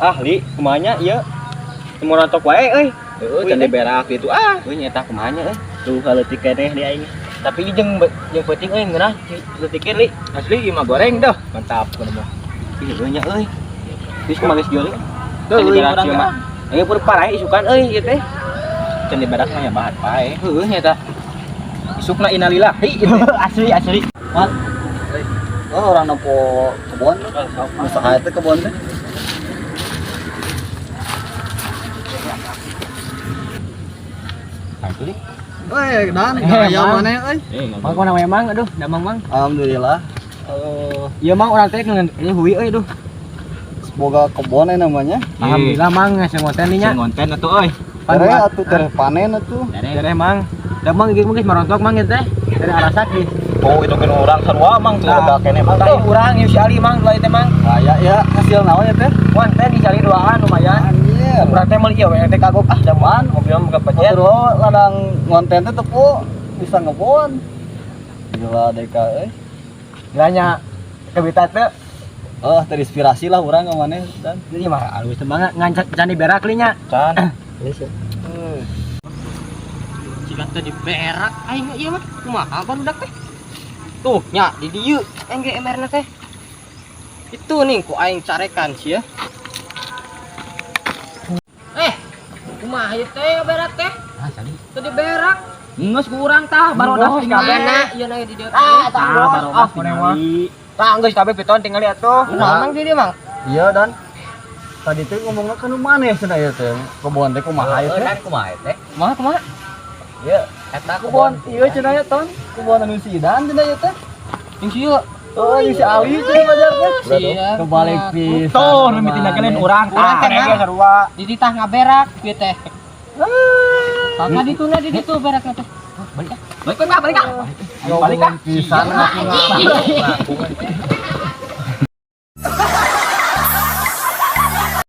Ah, Li, kumaha nya ieu? Teu rontok wae euy. Heeh, can diberak gitu ah. Euy nya kumaha nya euy. Tuh leutik keneh di aing. Tapi jeung jeung peuting euy ngeunah leutik li. Asli ieu mah goreng dah. Mantap kudu mah. Ih, euy nya euy. Geus kumaha geus ieu li? Tuh, Can euy diberak urang ieu mah. Ieu pur parae isukan euy ieu teh. Can diberak mah ya bahan pae. Heueuh nya eta. Isukna innalillahi. Asli asli. Mat. Oh, orang nempo kebon. Usaha itu kebon teh. Nah, itu li. Weh, dan gaya Mang. mana euy? Mang kumaha namanya Mang? Aduh, damang Mang. Alhamdulillah. Ieu Mang urang teh ngeun ini hui euy duh. Semoga kebon namanya. Alhamdulillah Mang ngasih ngonten nih nya. Ngonten atuh euy. Tere atuh tere panen atuh. Tereh Mang. Damang ieu mah geus marontok Mang ieu teh. Tereh arasak di. Oh, itu kan urang sarua Mang tuh Nah. rega keneh Mang. Tah urang ieu si Ali Mang dua ieu teh Mang. Gaya ya hasil naon ya teh? Konten di si Ali duaan lumayan. Anjir. Urang teh meuli ieu we teh kagok ah jamuan mobil mah boga pejet. Terus ladang ngonten teh tepu bisa ngebon. Gila deka euy. Gilanya kebita teh. Oh, terinspirasi lah urang ka maneh dan. Ini mah alus teh banget ngan can diberak li nya. Can. Jika teh diberak aing ieu mah kumaha barudak teh. Tuh nya di dieu aing ge emerna teh. Itu nih ku aing carekan sia. Kumaha ieu teh berak teh? Ah, sali. Teu diberak. Geus ku urang tah barodas kabeh. Mana ieu na di dieu teh? Ah, barodas tingali. Tah geus kabeh piton tingali atuh. Kumaha Mang di dieu Mang? Iya dan tadi teh ngomongna kan maneh cenah ieu teh. Kebon teh kumaha ieu teh? Kumaha teh? Kumaha kumaha? Ieu eta Kebon ieu cenah ya ton. Kebon anu si Idan cenah ieu teh. Yang sieu. Oh, yang si Ali cenah pajar teh. Sia. Kebalik pisan. Tuh, nu mitindakeun urang. Urang teh, Mang. Sarua. Di ditah ngaberak ieu teh. Tah dituna di ditu berakna teh. Balik ah. Balik ah, balik ah. Balik ah. Pisan ngaku-ngaku.